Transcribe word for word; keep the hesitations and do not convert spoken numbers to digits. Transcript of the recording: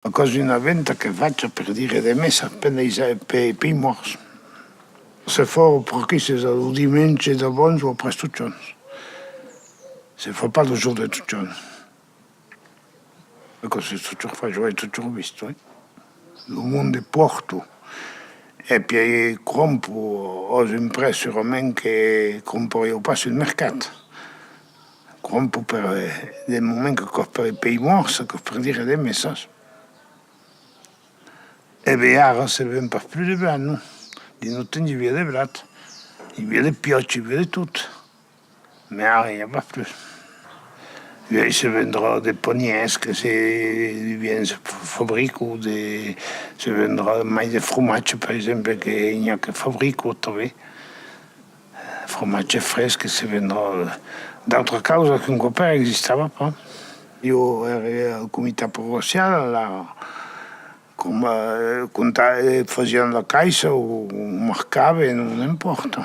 Aquò's una venta que facha per dire de messas per les, per, pels mòrts. Se fa o per aquí, se fa lo dimenge d'abans o après Totjorn. Se fa pas lo jorn de Totjorn. Aquò es totjorn fach, o ai totjorn vist, oui. Lo monde pòrta. E pièi crompa, ai imprès, surament que crompariá pas sul mercat. Crompa per, eh, de moment que aquò's per, pels mòrts, aquò's per dire de messas. E ben ara se ven pas plus de blat, non. Dins lo temps i aviá de blat, i aviá de piòcha, i aviá de tot. Mès ara i a pas plus. Uèi se vendrà de panièrs que se, vien, se fa-, fabrica, de, se vendrà mai de fromatge, per exemple, que i a que fabrica tanben. Fromatge fresc que se vendrà. D'autras causas qu'un còp existava pas. Ieu ère al comitat paroissial, la, coma, eh, compta-, eh, fasiam la caissa o, o marcavan, non importa.